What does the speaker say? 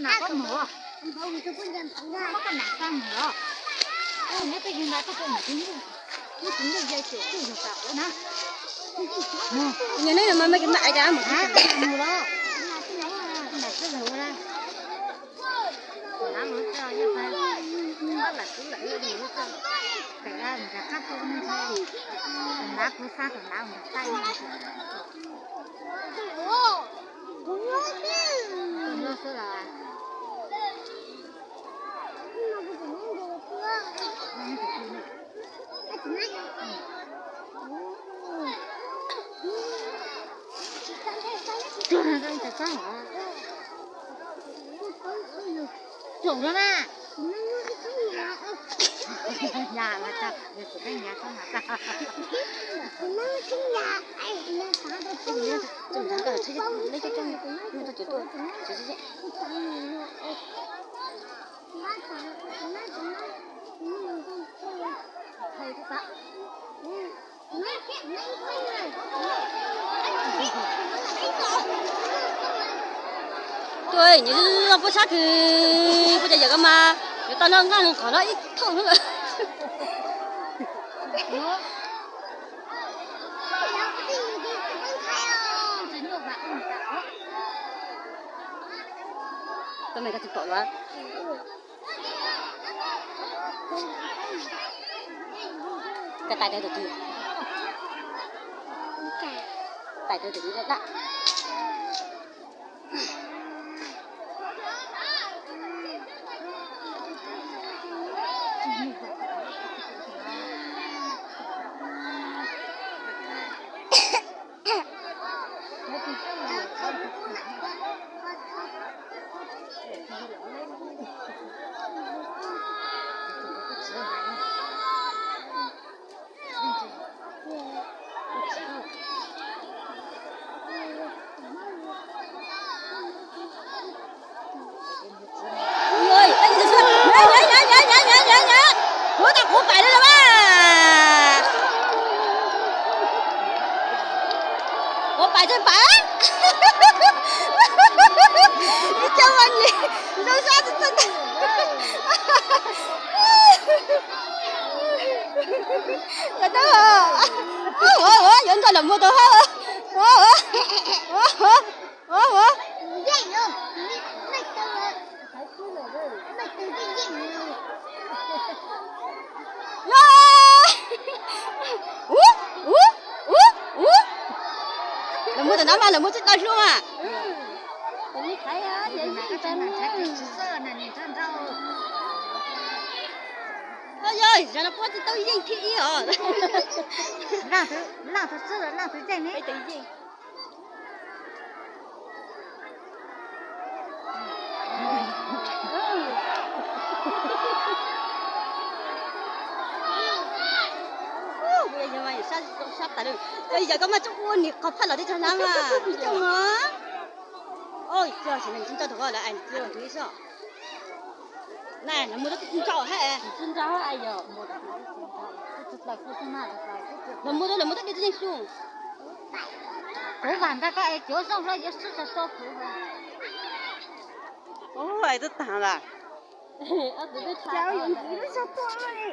Nab koj mus, koj nab koj mus os. Nyob peb yug nrad koj puas mus tus ntuj, tus ntuj yog ces twb yog tas ua na. Nyob neb no mas me kis mam ais cas mus mus los. Nab koj mus ua na. Tus nab mus txog yog tus nab lam tub lam yog mus txog. Pem mus nrad qab tu tus nab kuv xab tus nab mus nrad taij. Tus nab xwb los. Tsoom no na. Nyas mas tag, yog tsis peb nyas txhob mas tag. Tuaj, nws puab sab kws puab cov yawm ko mas yuav tau noj nqaj qhov no ib thooj lawm. Koj me koj tsis pom los? Koj tais rau tus twg? Tais rau tus twg da? Kuv tas kuv pais li los mas. Kuv pais tsis pais. Ib co mas nyim zoo sab tsis txawj ntag. Yog tab, yuav nrog lawv mus tau hab. Lawv muaj tus nab mas lawv muaj tsis tau hlub mas. Yog no puab tsis tau yeej thib ib os. Yog koj mas tsuas ua niam qhov phaj los tib tag nab mas. Coj mas. Oj, tsis nco tus ko lawv ais txiv tus ib sob. Na lawv muaj tib tug nrau hab. Lawv muaj, lawv muaj tib tug yeej xyoo. Kuv vam nrog koj es cuav zoo hlo yuav sib tso so kuv. Ais twb taag lawm. Cas yuav ntxiv lub zog tuaj li.